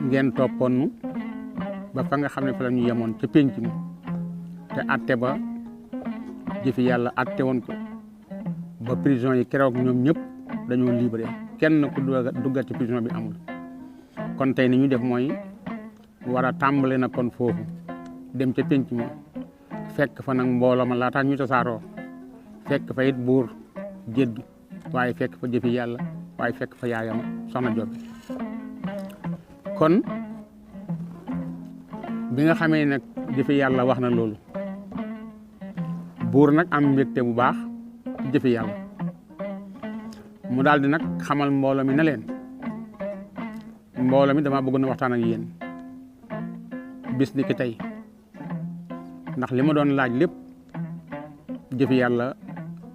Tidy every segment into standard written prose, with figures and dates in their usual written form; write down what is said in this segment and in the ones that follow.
ngeen toppoon nu ba fa nga xam ne fa la ñu yemoon ca pénc mi te atte ba jëfi yàlla atte woon ko ba prison yi keroog ñoom ñëpp dañoo libéré kenn ku duggal ci prison bi amul. kon tey ni ñu def mooy war a tàmbale na kon foofu dem ca pénc mi fekk fa nag mbooloo ma laata ñu tasaaroo fekk fa it buur jédd waaye fekk fa jëfi yàlla waaye fekk fa yaayam soxna Jobe. kon bi nga xamee nag jëfi yàlla wax na loolu buur nag am mbégte bu baax ci jëfi yàlla mu daal di nag xamal mbooloo mi ne leen mbooloo mi dama bëgg na waxtaan ak yéen bis ni ki tey ndax li ma doon laaj lépp jëfi yàlla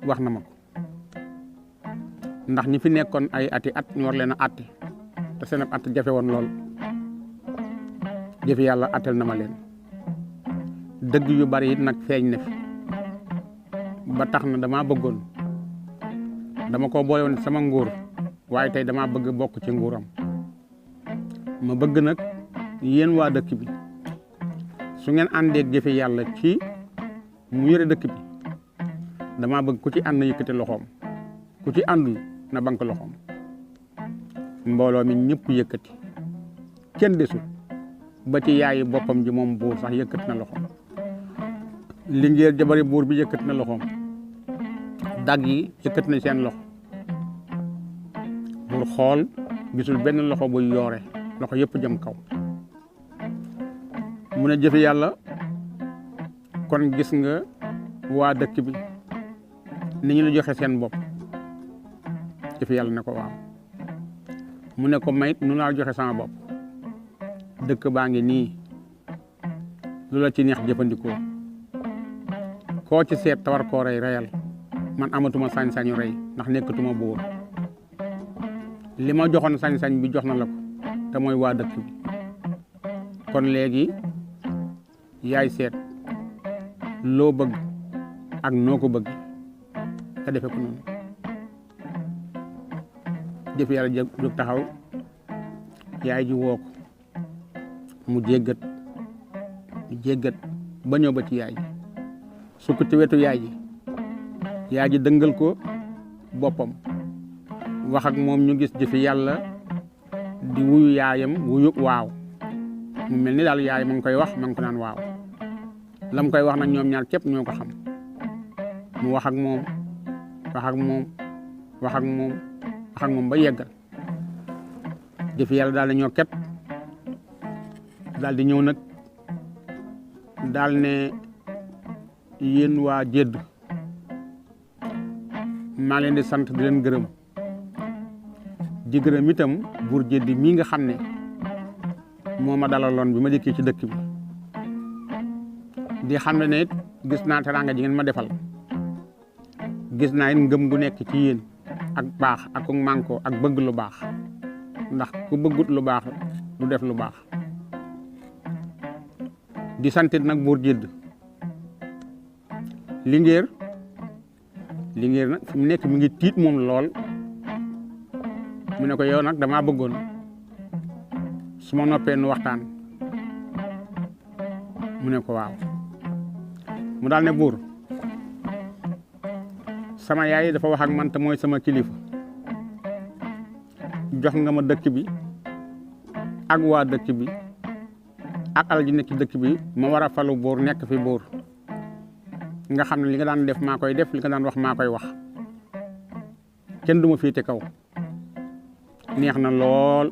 wax na ma ko ndax ñi fi nekkoon ay ati at ñu war leen a àtte te seen at jafe woon lool jëfi yàlla àttel na ma leen dëgg yu bari it nag feeñ na fi ba tax na dama bëggoon dama ko boole woon sama nguur waaye tey dama bëgg bokk ci nguuram ma bëgg nag yéen waa dëkk bi su ngeen àndeeg jëfi yàlla ci mu yore dëkk bi dama bëgg ku ci ànd yëkkati loxoom ku ci àndul na bank loxoom mbooloo mi ñëpp yëkkati kenn desul ba ci yaayi boppam ji moom buur sax yëkkati na loxoom Linguère jabari buur bi yëkkati na loxoom dag yi yëkkati na seen loxo buur xool gisul benn loxo buy yoore loxo yëpp jëm kaw mu ne jëfi yàlla kon gis nga waa dëkk bi ni ñu la joxe seen bopp jëfi yàlla ne ko waaw mu ne ko mayit nu laa joxe sama bopp dëkk baa ngi nii lu la ci neex jëfandikoo koo ci seet tawar koo rey reyal man amatuma sañ-sañu rey ndax nekkatuma buur li ma joxoon sañ-sañ bi jox na la ko te mooy waa dëkk bi kon léegi yaay seet loo bëgg ak noo ko bëgg te defe ko noonu jëf yàlla jóg taxaw yaay ji woo ko mu jéggat ba ñëw ba ci yaay ji sukk ci wetu yaay ji dëngal ko boppam wax ak moom ñu gis jëfi yàlla di wuyu yaayam wuyu waaw mu mel ni daal yaay ma ngi koy wax ma ngi ko naan waaw la mu koy wax nag ñoom ñaar képp ñoo ko xam mu wax ak moom ba yeggal jëfi yàlla daal di ñoo ket daal di ñëw nag daal ne yéen waa jédd maa leen di sant di leen gërëm di gërëm itam buur jédd mii nga xam ne moo ma dalaloon bi ma dikkee ci dëkk bi di xam ne it gis naa teraanga ji ngeen ma defal gis naa it ngëm gu nekk ci yéen ak baax ak manko ak bëgg lu baax ndax ku bëggut lu baax du def lu baax di santit nag buur jédd Linguère nag fi mu nekk mi ngi tiit moom lool mu ne ko yow nag damaa bëggoon su ma noppee nu waxtaan mu ne ko waaw mu daal ne buur sama yaay dafa wax ak man te mooy sama kilifa jox nga ma dëkk bi ak waa dëkk bi ak alal ji nekk ci dëkk bi ma war a falu buur nekk fi buur nga xam ne li nga daan def maa koy def li nga daan wax maa koy wax kenn du ma féete kaw neex na lool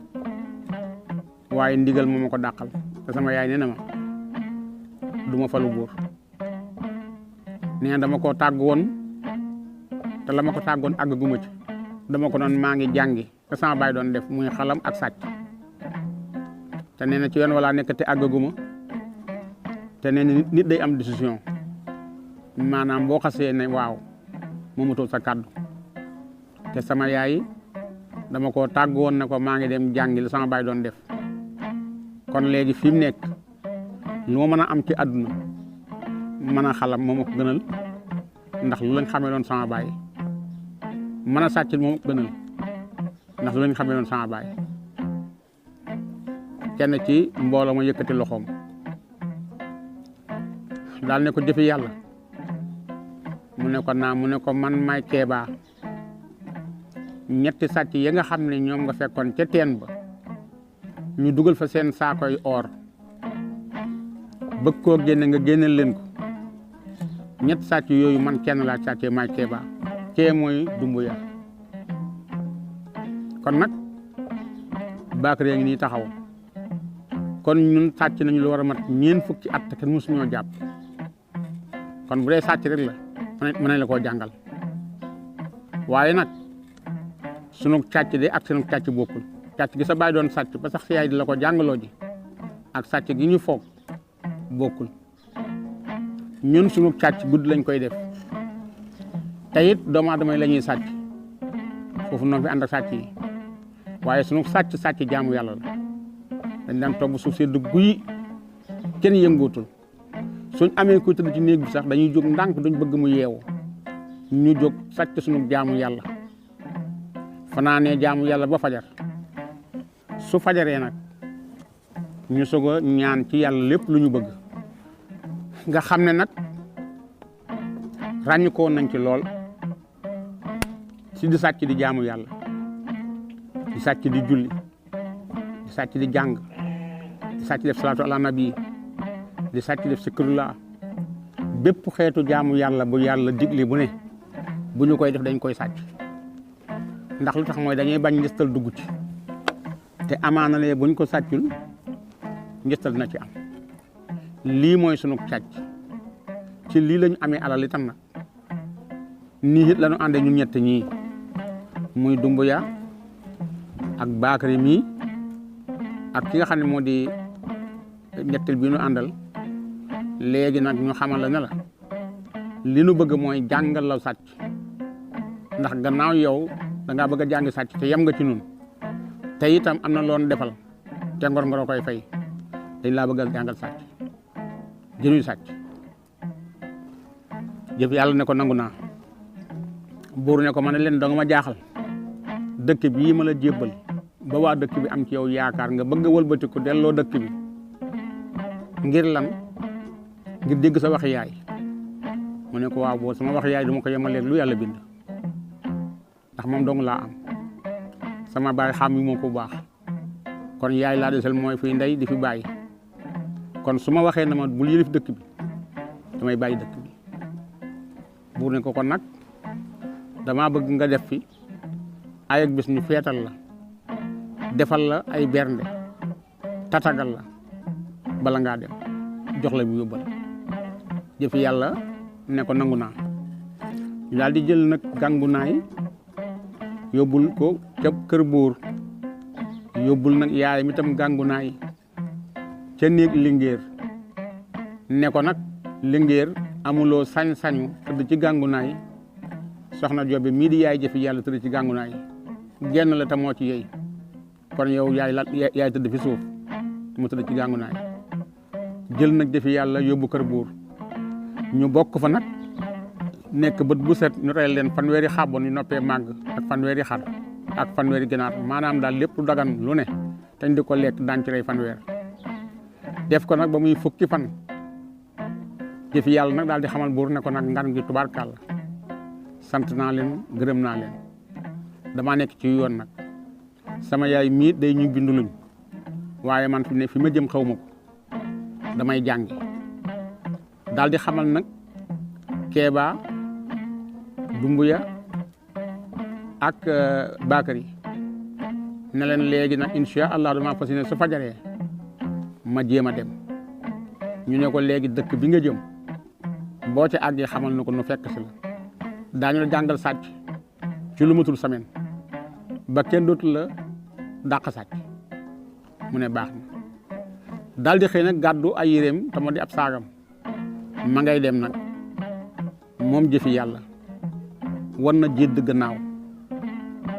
waaye ndigal moo ma ko dàqal te sama yaay nee na ma du ma falu buur nee na dama koo tàgg woon te la ma ko tàggoon àggaguma ci dama ko doon maa ngi jàngi te sama baay doon def muy xalam ak sàcc te nee na ci yoon wala nekk te àggaguma te nee na nit day am décision maanaam boo xasee ne waaw moomatul sa kàddu te sama yaay dama ko tàgg woon ne ko maa ngi dem jàngi la sama baay doon def kon léegi fi mu nekk lu ma mën a am ci àdduna mën a xalam moo ma ko gënal ndax lu lañ xamee doon sama baay mën a sàcc moo ma ko gënal ndax lu lañ xamee doon sama baay kenn ci mbooloo ma yëkkati loxoom daal ne ko jëfi yàlla mu ne ko naa mu ne ko man may Kéba ñetti sàcc yi nga xam ne ñoom nga fekkoon ca teen ba ñu dugal fa seen saakoy or bëgg koo génne nga génneel leen ko ñetti sàcc yooyu man kenn laa sàccee may Kéba kee mooy Dumbuya kon nag Bakary ngi nii taxaw kon ñun sàcc nañu lu war a mat ñeent fukki at kenn mësu ñoo jàpp kon bu dee sàcc rek la mën nañ la koo jàngal waaye nag sunu càcc de ak sunu càcc bokkul càcc gi sa baay doon sàcc ba sax si yaay di la ko jàngaloo ji ak sàcc gi ñu foog bokkul ñun sunu càcc guddi lañ koy def te it doomu aadama yi la ñuy sàcc foofu noonu fi ànd ak sàcc yi waaye sunu sàcc jaamu yàlla la dañ daan toog suuf si dugg yi kenn yëngootul suñ amee kuy tëdd ci néeg bi sax dañuy jóg ndànk duñ bëgg mu yeewu ñu jóg sàcc sunu jaamu yàlla fanaanee jaamu yàlla ba fajar su fajaree nag ñu soog a ñaan ci yàlla lépp lu ñu bëgg nga xam ne nag ràññikoo nañ ci lool si di sàcc di jaamu yàlla di sàcc di julli di sàcc di jàng di sàcc def salaatu ala nabi di sàcc def zikrullah bépp xeetu jaamu yàlla bu yàlla digle bu ne bu ñu koy def dañ koy sàcc ndax lu tax mooy dañuy bañ njëstal dugg ci te amaana lee buñ ko sàccul njëstal na ci am lii mooy sunu càcc ci lii lañu amee alal itam nag nii it lañu àndee ñun ñett ñii muy Dumbuya ak Bakary mii ak ki nga xam ne moo di ñettel bi ñu àndal léegi nag ñu xamal la ne la li nu bëgg mooy jàngal la sàcc ndax gannaaw yow da ngaa bëgg a jàng sàcc te yem nga ci nun te itam am na loon defal te ngor koy fay dañ laa bëgg a jàngal sàcc jënuy sàcc jëf yàlla ne ko nangu naa buur ne ko ma ne leen danga ma jaaxal dëkk bii ma la jébbal ba waa dëkk bi am ci yow yaakaar nga bëgg a wëlbati ko delloo dëkk bi ngir lan ngir dégg sa wax yaay mu ne ko waaw boo sama wax yaay duma ko yemaleeg lu yàlla bind ndax moom dong laa am sama baay xam yi moo ko baax kon yaay laa desel mooy fi ndey di fi bàyyi kon su ma waxee na ma bul yëlif dëkk bi damay bàyyi dëkk bi buur ne ko kon nag dama bëgg nga def fi ay ak bis ñu feetal la defal la ay bernde tatagal la bala ngaa dem jox la bi yóbbal jëfi yàlla ne ko nangu naa ñu daal di jël nag gàngu naay yóbbul ko ca kër buur yóbbul nag yaayam itam gàngu naay ca néeg lingéer ne ko nag lingéer amuloo sañ-sañu tëdd ci gàngu naay soxna Jobe mii di yaay jëfi yàlla tëdd ci gàngu naay genn la tamoo ci yey kon yow yaay tëdd fi suuf mu tëdd ci gàngu naay jël nag jëfi yàlla yóbbu kër buur ñu bokk fa nag nekk bët bu set ñu rey leen fanweeri xàbboon yu noppee màgg ak fanweeri xar ak fanweeri ginaar maanaam daal lépp lu dagan lu ne tañ di ko lekk daan ci rey fanweer def ko nag ba muy fukki fan jëfi yàlla nag daal di xamal buur ne ko nag ngan gi tubaarkàlla sant naa leen gërëm naa leen damaa nekk ci yoon nag sama yaay mii day ñu bindu luñ waaye man fi ne fi ma jëm xaw ma ko damay jàngi daal di xamal nag Kéba Dumbuya ak Bakary ne leen léegi nag incha allah dama fas yéene su fajaree ma jéem a dem ñu ne ko léegi dëkk bi nga jëm boo ca àggee xamal na ko nu fekk si la daañu la jàngal sàcc ci lu matul semaine ba kenn dootul la dàq sàcc mu ne baax na daal di xëy nag gàddu ay yéreem te moo di ab saagam ma ngay dem nag moom jëfi yàlla war na jédd gannaaw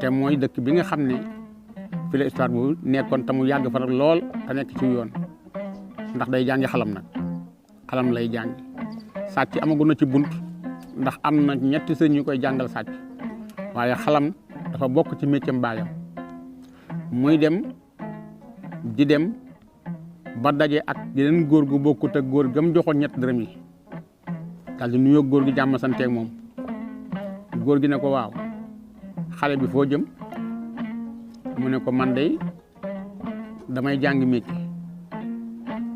te mooy dëkk bi nga xam ne fi la histoire bu nekkoon te mu yàgg fa lool te nekk ci yoon ndax day jàngi xalam nag xalam lay jàngi sàcc amagu na ci bunt ndax am na ñetti sëñ ñu koy jàngal sàcc waaye xalam dafa bokk ci métier baayam muy dem di dem ba daje ak yeneen góor gu bokkut ak góor gam joxoon ñett dërëm yi daal di nuyoo góor gi jàmm santeeg moom góor gi ne ko waaw xale bi foo jëm mu ne ko man de damay jàng métier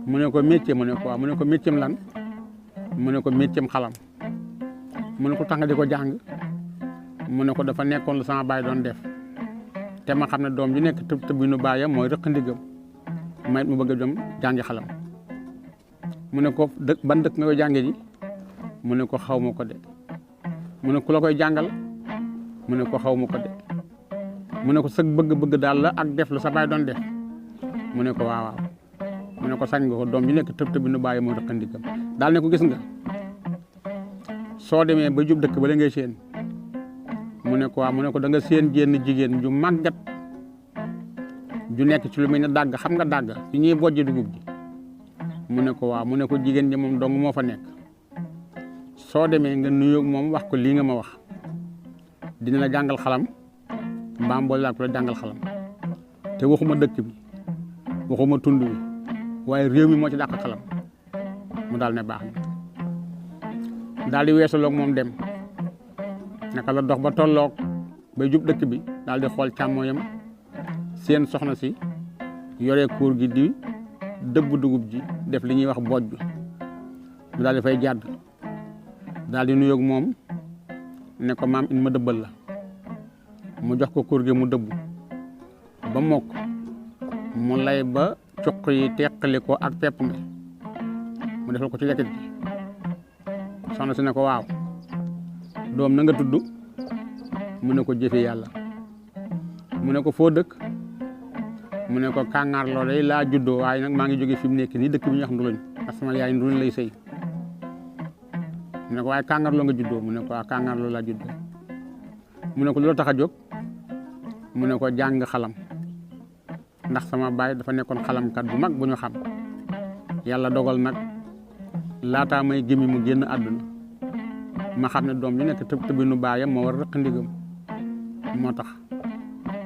mu ne ko métier mu ne ko waaw mu ne ko métier lan mu ne ko métier xalam mu ne ko tax nga di ko jàng mu ne ko dafa nekkoon lu sama baay doon def te ma xam ne doom ji nekk tëb tëb bi nu bàyyam mooy rëq ndigam may mu bëgg a dem jàngi xalam mu ne ko ban dëkk nga koy jànge ji mu ne ko xaw ma ko de mu ne ku la koy jàngal mu ne ko xaw ma ko de mu ne ko sëg bëgg-bëgg daal la ak def lu sa baay doon def mu ne ko waaw waaw mu ne ko sañ nga ko doom ji nekk tëb tëb bi nu bàyyam mooy rëq ndigam daal ne ko gis nga soo demee ba jub dëkk ba la ngay séen mu ne ko waaw mu ne ko da nga séen jenn jigéen ju màggat ju nekk ci lu mel ne dàgg xam nga dàgg fi ñuy bojj dugub ji mu ne ko waaw mu ne ko jigéen ji moom dong moo fa nekk soo demee nga nuyoog moom wax ko lii nga ma wax dina la jàngal xalam mbaam boole laa ko la jàngal xalam te waxuma dëkk bi waxuma tund bi waaye réew mi moo ci dàq xalam mu daal ne baax na daal di weesaloog moom dem naka la dox ba tolloog bay jub dëkk bi daal di xool càmmooyam seen soxna si yore kuur gi di dëbb dugub ji def li ñuy wax booj bi mu daal di fay jàdd daal di nuyoog moom ne ko maam in ma dëbbal la mu jox ko kuur gi mu dëbb ba mokk mu lay ba cuq yi teqali ko ak pepp mi mu defal ko ci lekket gi soxna si ne ko waaw doom na nga tudd mu ne ko jëfe yàlla mu ne ko foo dëkk mu ne ko kàngaar loolu laa juddoo waaye nag maa ngi jóge fi mu nekk nii dëkk bi ñu wax Nduluñ parce que sama yaay Nduluñ lay sëy mu ne ko waaye kàngaar loo nga juddoo mu ne ko waaw kàngaar loolu laa juddoo mu ne ko loolu tax a jóg mu ne ko jàng xalam ndax sama baay dafa nekkoon xalamkat bu mag bu ñu xam yàlla dogal nag laataa may gémmi mu génn àdduna ma xam ne doom ji nekk tëb tëbi nu baayam moo war a rëq ndigam moo tax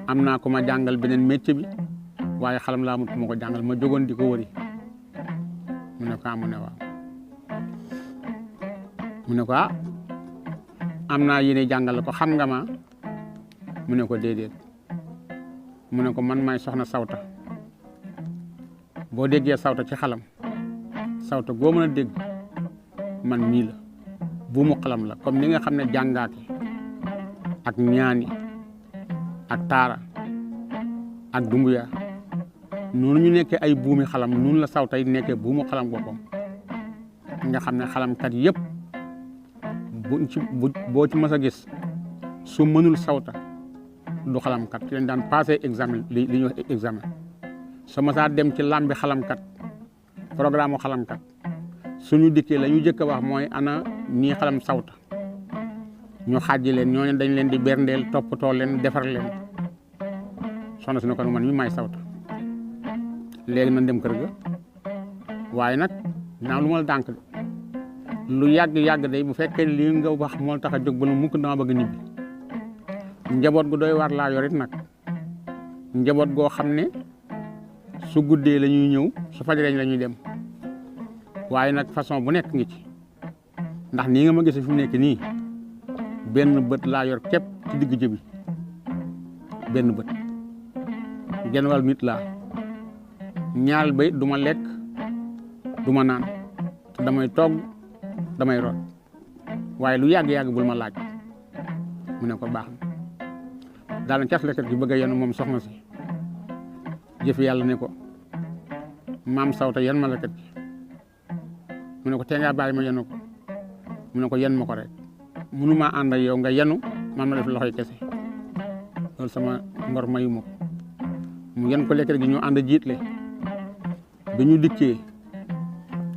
am naa ko ma jàngal beneen métier bi waaye xalam laa amut ku ma ko jàngal ma jógoon di ko wëri mu ne ko mu ne waaw mu ne ko am naa yéene jàngal ko xam nga ma mu ne ko déedéet mu ne ko man maay soxna sawta boo déggee sawta ci xalam sawta goo mën a dégg man mii la buumu xalam la comme ni nga xam ne jàngaaki ak ñaani ak taara ak dumbuya noonu ñu nekkee ay buumi xalam noonu la sawta yi nekkee buumu xalam boppam nga xam ne xalamkat yëpp boo ci mës a gis su mënul sawta du xalamkat ci leen daan passé examen li ñuy wax examen soo mësaa dem ci làmbi xalamkat programme u xalamkat suñu dikkee la ñu jëkk a wax mooy ana ñii xalam sawta ñu xàjji leen ñooñu dañ leen di berndeel toppatoo leen defar leen soxna si ne ko man mi may sawta léegi nañ dem kër ga waaye nag dinaa lu ma la dànk de lu yàgg day bu fekkee lii nga wax moo tax a jóg ba nu mukk dama bëgg ñibbi njaboot gu doy war laa yorit nag njaboot goo xam ne su guddee la ñuy ñëw su fajareñ la ñuy dem waaye nag façon bu nekk ngi ci ndax nii nga ma gis fi mu nekk nii benn bët laa yor képp ci digg jëbi benn bët genn wàll nit laa ñaal bay du ma lekk du ma naan te damay togg damay root waaye lu yàgg bul ma laaj mu ne ko baax na daal na cas lekkat gi bëgg a yenu moom soxna si jëf yàlla ne ko maam sawta yen ma lekkat gi mu ne ko tee ngaa bàyyi ma yenu ko mu ne ko yen ma ko rek mënumaa ànd ak yow nga yenu man ma def loxoy kese loolu sama ngor mayu ma ko mu yen ko lekkat gi ñu ànd jiitle bi ñu dikkee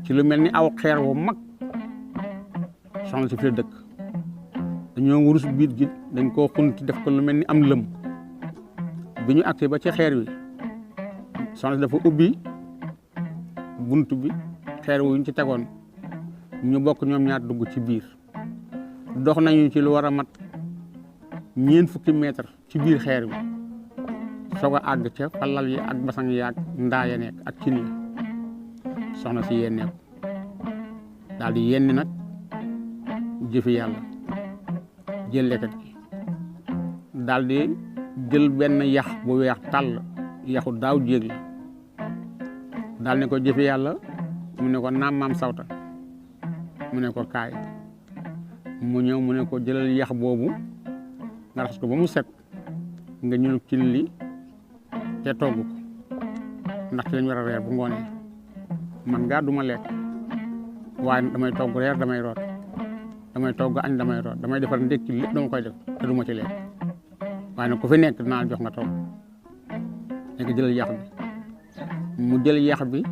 ci lu mel ni aw xeer wu mag soxna si fi dëkk dañoo wurus biit gi dañ koo xunti def ko lu mel ni am lëm bi ñu agsi ba ci xeer wi soxna si dafa ubbi bunt bi xeer wu ñu ci tegoon ñu bokk ñoom ñaar dugg ci biir dox nañu ci lu war a mat 40 mètre ci biir xeer wi soog a àgg ca falal yi ak basang yi ak ndaa ya nekk ak cin yi soxna si yénnee ko daal di yenni nag jëfi yàlla jël leket gi daal di jël benn yax bu weex tàll yaxu daaw jéeg la daal ne ko jëfi yàlla mu ne ko naam maam sawta mu ne ko kaay mu ñëw mu ne ko jëlal yax boobu nga raxas ko ba mu set nga ñulub cin li te togg ko ndax ci lañ war a reer bu ngoonee man gaa duma lekk waaye damay togg reer damay root damay togg añ damay root damay defar ndékki lépp dama koy def te duma ci lekk waaye nag ku fi nekk dinaa jox nga togg nekk jëlal yax bi mu jël yax bi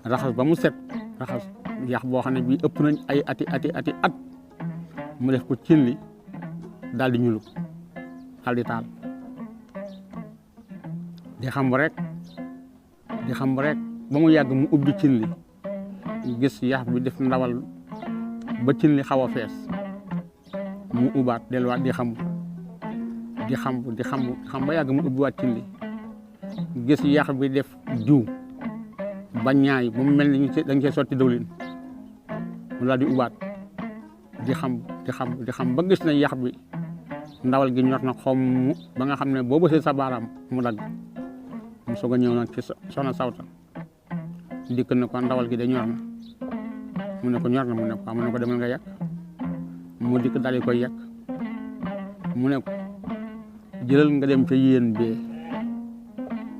raxas ba mu set raxas yax boo xam ne bii ëpp nañ ay ati at mu def ko cin li daal di ñulub daal di taal di xam rek ba mu yàgg mu ubbi cin li gis yax bi def ndawal ba cin li xaw a fees mu ubbaat delluwaat di xam ba yàgg mu ubbiwaat cin li gis yax bi def jiw ba ñaay ba mu mel ni dañ cee sotti dawlin mu daal di ubbaat di xam ba gis na yax bi ndawal gi ñor na xomm ba nga xam ne boo bësee sa baaraam mu dagg mu soog a ñëw nag ci soxna sawta dikk na ko ndawal gi de ñor na mu ne ko ñor na mu ne ko demal nga yàq mu dikk daal di koy yàq mu ne ko jëlal nga dem ca yéen bee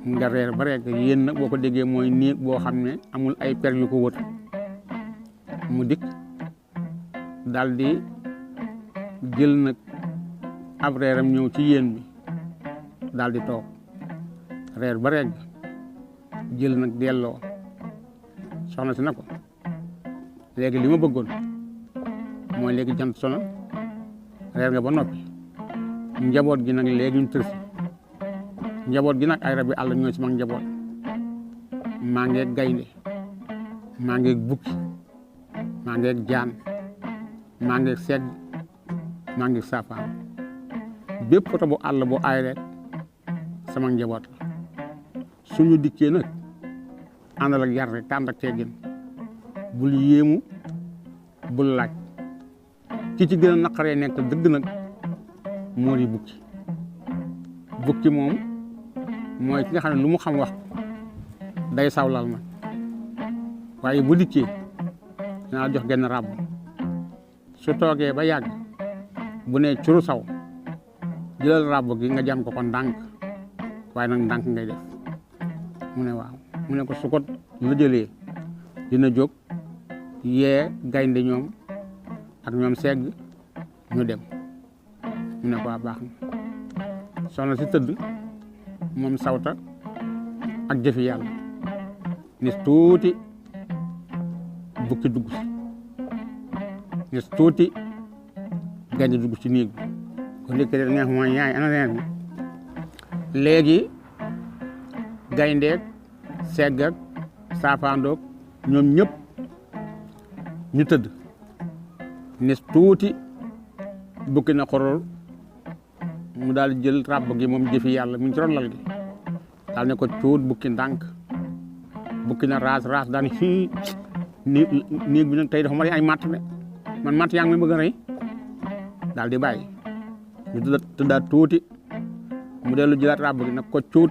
nga reer ba rek yéen nag boo ko déggee mooy néeg boo xam ne amul ay per yu ko wër mu dikk daal di jël nag ab reeram ñëw ci yéen bi daal di toog reer ba rek jël nag delloo soxna si na ko léegi li ma bëggoon mooy léegi jant sono reer nga ba noppi njaboot gi nag léegi ñu tërsi njaboot gi nag ay rabi àll ñoo ci mag njaboot maa ngeeg gaynde maa ngeeg bukki maa ngeeg jaan maa ngeeg segg maa ngeeg saafaan bépp oto bu àll bu aay rek sama njaboot la suñu dikkee nag àndal ak yar rek tànd ak teggin bul yéemu bul laaj ki ci gën a naqaree nekk dëgg nag moo di bukki moom mooy ki nga xam ne lu mu xam wax day sawlal nag waaye bu dikkee dinaa jox genn ràbb su toogee ba yàgg bu ne curu saw jëlal ràbb gi nga jam ko ndànk waaye nag ndànk ngay def mu ne waaw mu ne ko su ko la jëlee dina jóg yee gaynde ñoom ak ñoom segg ñu dem mu ne ko waa baax na soxna si tëdd moom sawta ak jëfi yàlla nis tuuti bukki dugg si nis tuuti gaynde dugg ci néeg bi ko ndékk de nga mooy yaay ana reer bi léegi gayndeeg segg ak saafaandoog ñoom ñëpp ñu tëdd nis tuuti bukki na xorol mu daal di jël ràbb gi moom jëfi yàlla mu ngi ci ron lal gi daal ne ko cuut bukki ndànk bukki na raas daal ni néeg bi nag tey dafa mari ay matt de man matt yaa ngi may bëgg a rey daal di bàyyi ñu tëddaat tuuti mu dellu jëlaat ràbb gi nag ko cuut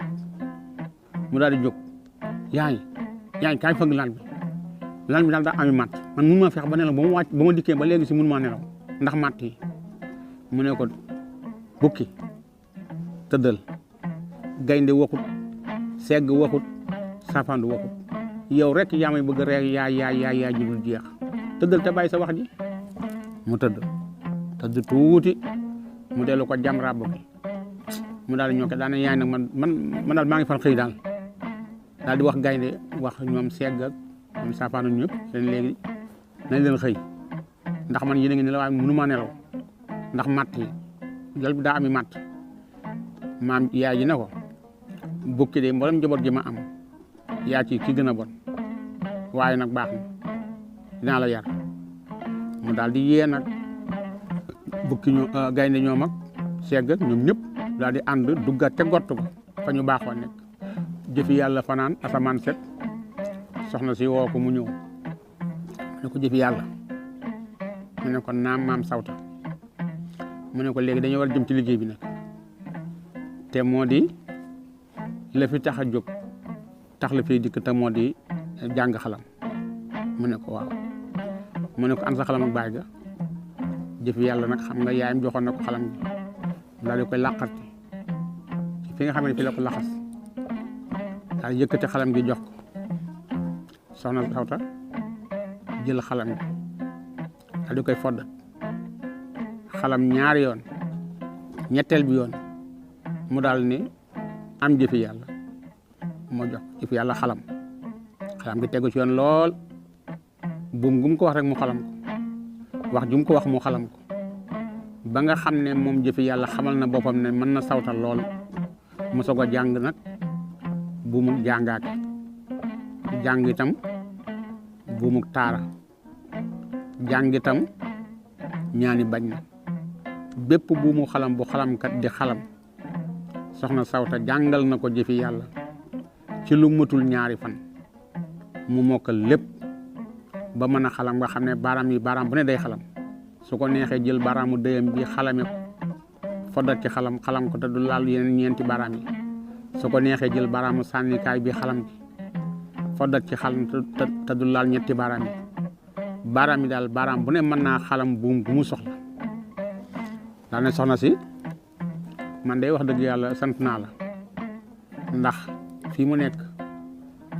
mu daal di jóg yaay kaay fëgg lal bi daal daa ami matt man mun maa fex ba nelaw ba mu wàcc ba ma dikkee ba léegi si mun maa nelaw ndax matt yi mu ne ko bukki tëddal gaynde waxut segg waxut saafandu waxut yow rek yaa may bëgg rek yaa jubul jeex tëddal te bàyyi sa wax ji mu tëdd tuuti mu dellu ko jam ràbb gi mu daal di ñëw daane yaay nag man daal maa ngi fan xëy daal di wax gaynde wax ñoom segg ak ñoom saafandu ñëpp seen léegi nañ leen xëy ndax man yéen a ngi nelaw waaye mënu maa nelaw ndax matt yi jël bi daa ami matt maam yaay ji ne ko bukki de mboolem njaboot gi ma am yaa ci ki gën a bon waaye nag baax na dinaa la yar mu daal di yee nag bukki gaynde ñoom ak segg ñoom ñëpp daal di ànd duggaat te gott ko fa ñu baaxoo nekk jëfi yàlla fanaan asamaan set soxna si woo ko mu ñëw mu ne ko jëfi yàlla mu ne ko naam maam Sawta mu ne ko léegi dañoo war a jëm ci liggéey bi nag te moo di la fi tax a jóg tax la fiy dikk te moo di jàng xalam mu ne ko waaw mu ne ko an sa xalam ak baay ga jëfi yàlla nag xam nga yaayam joxoon na ko xalam gi daal di koy làqarti fi nga xam ne fi la ko laxas daal yëkkati xalam gi jox ko soxna Sawta jël xalam gi daal di koy foddat xalam ñaari yoon ñetteel bi yoon mu daal ni am jëfi yàlla moo jox jëfi yàlla xalam gi tegu ci yoon lool buum gum ko wax rek mu xalam ko wax jum ko wax mu xalam ko ba nga xam ne moom jëfi yàlla xamal na boppam ne mën na sawtal lool mu soog a jàng nag buumuk jàngaake jàng itam buumuk taara jàng itam ñaani bañ na bépp buumu xalam bu xalamkat di xalam soxna Sawta jàngal na ko jëfi yàlla ci lu matul ñaari fan mu mokkal lépp ba mën a xalam nga xam ne baaraam bu ne day xalam su ko neexee jël baaraamu dëyam bi xalame ko foddat ci xalam ko te du laal yeneen ñeenti baaraam yi su ko neexee jël baaraamu sànnikaay bi xalam ci foddat ci xalam te du laal ñetti baaraam yi baaraam yi daal baaraam bu ne mën naa xalam buum bu mu soxla daal ne soxna si man day wax dëgg yàlla sant naa la ndax fii mu nekk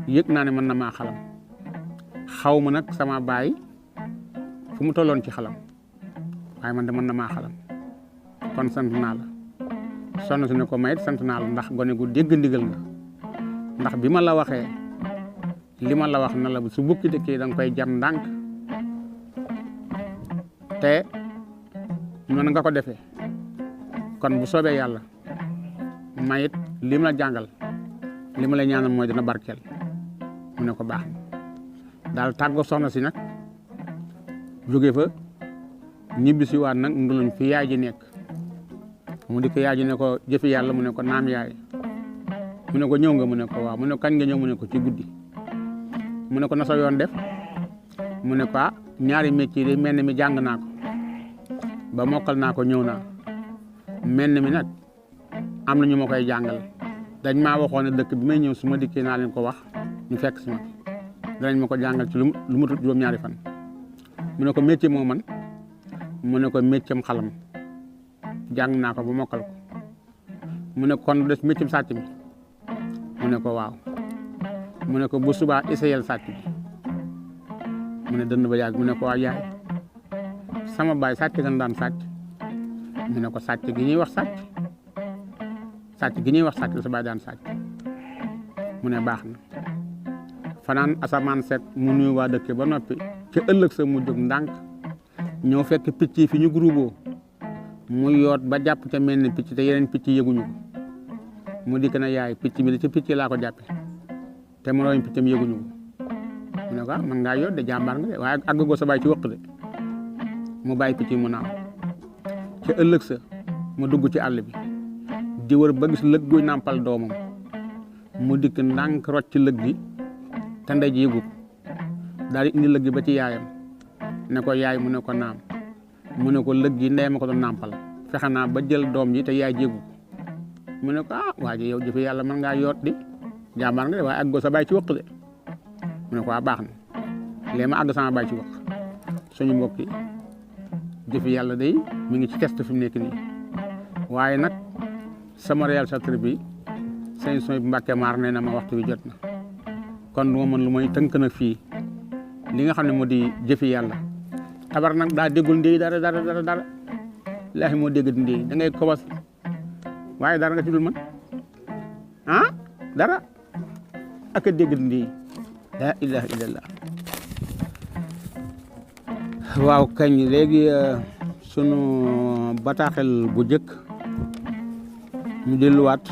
yëg naa ne mën na maa xalam xaw ma nag sama baay fu mu tolloon ci xalam waaye man de mën na maa xalam kon sant naa la soxna si ne ko mayit sant naa la ndax gone gu dégg ndigal nga ndax bi ma la waxee li ma la wax na la su bukki dëkkee da nga koy jam ndànk te noonu nga ko defee kon bu soobee yàlla mayit li ma la jàngal li ma la ñaanal mooy dina barkeel mu ne ko baax daal tàggoo soxna si nag jóge fa ñibbi si waat nag nduluñ fi yaay ji nekk mu di ko yaay ji ne ko jëfi yàlla mu ne ko naam yaay mu ne ko ñëw nga mu ne ko waaw mu ne ko kañ nga ñëw mu ne ko ci guddi mu ne ko na sa yoon def mu ne ko ñaari métier yi mel mi jàng naa ko ba mokkal naa ko ñëw naa mel mi nag am na ñu ma koy jàngal dañ maa waxoon ne dëkk bi may ñëw su ma dikkee naa leen ko wax ñu fekk si ma danañ ma ko jàngal ci lu mu tudd juróom-ñaari fan mu ne ko métier moo man mu ne ko métier xalam jàng naa ko ba mokkal ko mu ne ko kon des métier sàcc mi mu ne ko waaw mu ne ko bu subaa essayel sàcc bi mu ne dënd ba yàgg mu ne ko waa yaay sama baay sàcc gan daan sàcc mu ne ko sàcc gi ñuy wax sàcc la sa baay daan sàcc mu ne baax na fanaan asamaan set mu nuyu waa dëkk ba noppi ca ëllëg sa mu jóg ndànk ñëw fekk picc yi fi ñu groupé mu yoot ba jàpp ca mel ni picc te yeneen picc yëguñu ko mu dikk na yaay picc bi ci picc laa ko jàppe te moroomi piccam yëguñu ko mu ne ko man ngaa yoot de jàmbaar nga de waaye àggagoo sa baay ci wëq de mu bàyyi picc mu naaw ca ëllëg sa mu dugg ci àll bi di wër ba gis lëg guy nàmpal doomam mu dikk ndànk rocc ci lëg gi te ndey ji yëgu ko daal di indi lëg gi ba ci yaayam ne ko yaay mu ne ko naam mu ne ko lëg gi ndey ma ko doon nàmpal fexe naa ba jël doom ji te yaay jéegu ko mu ne ko waa ji yow jëfe yàlla mën ngaa yoot di jàmbaar nga de waaye àggoo sa baay ci wëq de mu ne ko baax na léegi ma àgg sama baay ci wëq suñu mbokk yi jëfe yàlla day mi ngi ci test fi mu nekk nii waaye nag sama réalisateur bi sëñ Soy bu Mbàkke maar nee na ma waxtu bi jot na kon du ma mën lu may tënk nag fii li nga xam ne moo di jëfi yàlla tabar nag daa déggul ndéy dara laahi moo dégg di ndéy da ngay kobas waaye dara nga ci dul mën dara ak a dégg di ndéy laa ilaha illallah waaw kañ léegi sunu bataaxel bu jëkk ñu delluwaat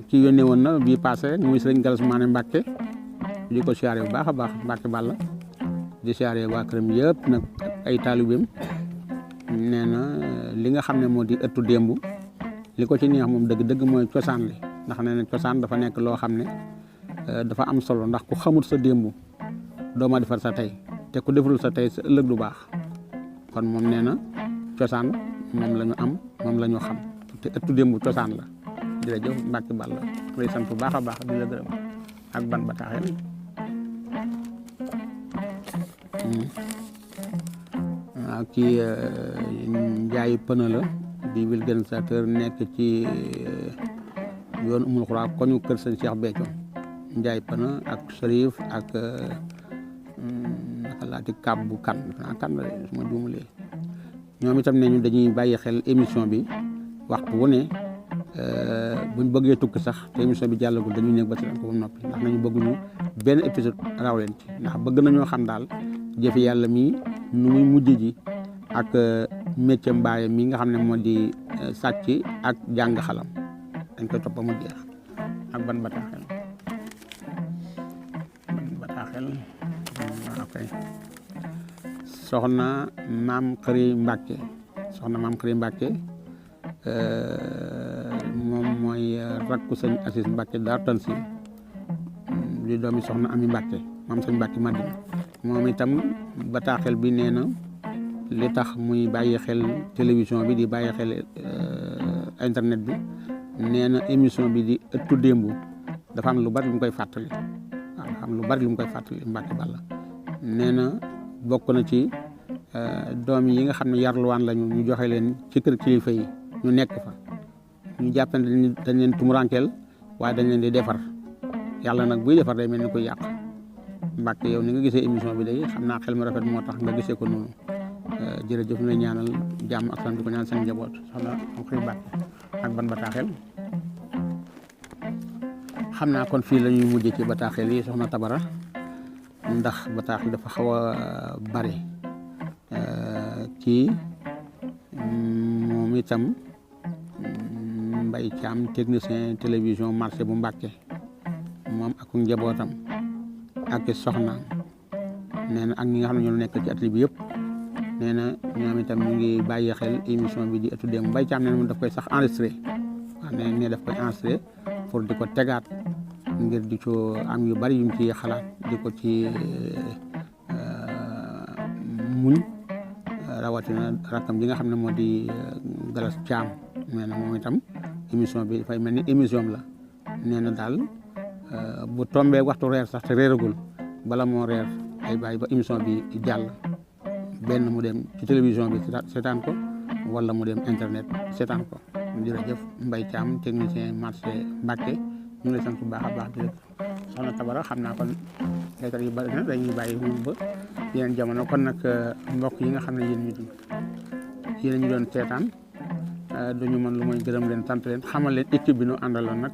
ci yónnee woon na bii passé rek muy sëriñ Galas Mané Mbàkke di ko siyaare bu baax a baax Mbàkke Balla di siyaare waa këram yëpp nag ay taalibeem nee na li nga xam ne moo di ëttu démb li ko ci neex moom dëgg-dëgg mooy cosaan li ndax nee na cosaan dafa nekk loo xam ne dafa am solo ndax ku xamul sa démb doo ma defar sa tey te ku defarul sa tey sa ëllëg du baax kon moom nee na cosaan moom la ñu am moom la ñu xam te ëttu démb cosaan la jërëjëf Mbacke Balla lay sant bu baax a baax di la gërëm ak ban bataaxel waaw kii Njaay Pëna la di vulgarisateur nekk ci yoon Umul Xuraa koñu kër sëñ Cheikh Béthio Njaay Pëna ak Sërif ak naka laati kab bu kan la su ma juumalee ñoom itam ne ñu dañuy bàyyi xel émission bi waxtu wu ne buñ bëggee tukki sax te émission bi jàllagul dañuy nekk ba si ko ba noppi ndax nañu bëgguñu benn épisode raw leen ci ndax bëgg nañoo xam daal jëfi yàlla mi nu muy mujj ji ak métier mbaaye mi nga xam ne moo di sàcc ak jàng xalam dañ koy topp ba mu jeex ak ban bataaxel ok soxna maam Xëri Mbàkke moom mooy rakku sëñ Asis Mbàkke daar tan si di doomi soxna Ami Mbàkke moom sëñ Mbàkke Madina moom itam bataaxel bi nee na li tax muy bàyyi xel télévision bi di bàyyi xel internet bi nee na émission bi di ëttu démb dafa am lu bari lu mu koy fàttali waaw dafa am lu bari lu mu koy fàttali Mbacke Balla nee na bokk na ci doom yi nga xam ne yarluwaan lañu ñu joxe leen ci kër kilifa yi ñu nekk fa ñu jàpp ne dañ leen tumurankeel waaye dañ leen di defar yàlla nag buy defar day mel ni koy yàq Mbacke yow ni nga gisee émission bi day xam naa xel mu rafet moo tax nga gisee ko noonu jërëjëf ñu lay ñaanal jàmm ak sant di ko ñaan seen njaboot soxna am xëy Mbacke ak ban bataaxel xam naa kon fii la ñuy mujjee ci bataaxel yi soxna Tabara ndax bataaxel dafa xaw a bari kii moom itam Mbay Caam technicien télévision marché bu Mbàkke moom ak njabootam ak soxnaam nee na ak ñi nga xam ne ñoo nekk ci atelier bi yëpp nee na ñoom itam ñu ngi bàyyi xel émission bi di ëttu démb Mbay Caam nee na moom daf koy sax enregistré waaw ne daf koy enregistré pour di ko tegaat ngir di ko am yu bari yuñ ci xalaat di ko ci muñ rawatina rakkam ji nga xam ne moo di Galas Caam nee na moom itam émission bi dafay mel ni émission la nee na daal bu tombee waxtu reer sax te reeragul bala moo reer ay bàyyi ba émission bi jàll benn mu dem ci télévision bi seetaan ko wala mu dem internet seetaan ko jërëjëf Mbay Caam technicien marché Mbàkke ñu ngi lay sant bu baax a baax di soxna Tabara xam naa kon leetar yu bari na dañuy bàyyi moom ba yeneen jamono kon nag mbokk yi nga xam ne yéen ñu doon seetaan duñu mën lu mooy gërëm leen sant leen xamal leen équipe bi ñu àndaloon nag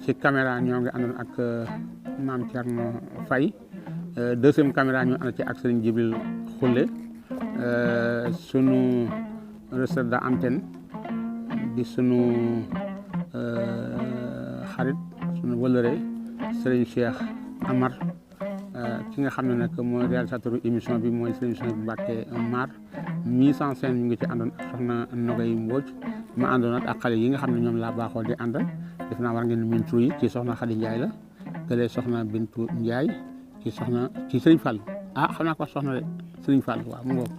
ci caméra ñoo ngi àndoon ak Maam Thierno Faye deuxième caméra ñu ànd ci ak Serigne Jibril Xulle sunu receveur d'antenne di sunu xarit sunu wëlëre Serigne Cheikh Amar ki nga xam ne nag mooy réalisateur émission bi mooy Serigne Cheikh Mbacke Mar mise en scène ñu ngi ci àndoon ak soxna Nogay Mbodj ma àndoon ak xale yi nga xam ne ñoom laa baaxoo di àndal def naa war ngeen min tur yi ci soxna Khady Ndiaye la kële soxna Bintu Ndiaye ci Serigne Fall xam naa ko soxna Serigne Fall waaw mu ngoog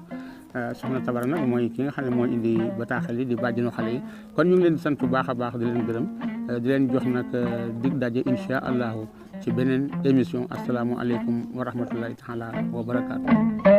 soxna Tabara nag mooy ki nga xam ne moo indi bataaxel yi di bàjjenu xale yi kon ñu ngi leen di sant bu baax a baax di leen gërëm di leen jox nag dig daje incha allahu ci beneen émission asalaamualeykum wa rahmatullahi taala wa barakaatu.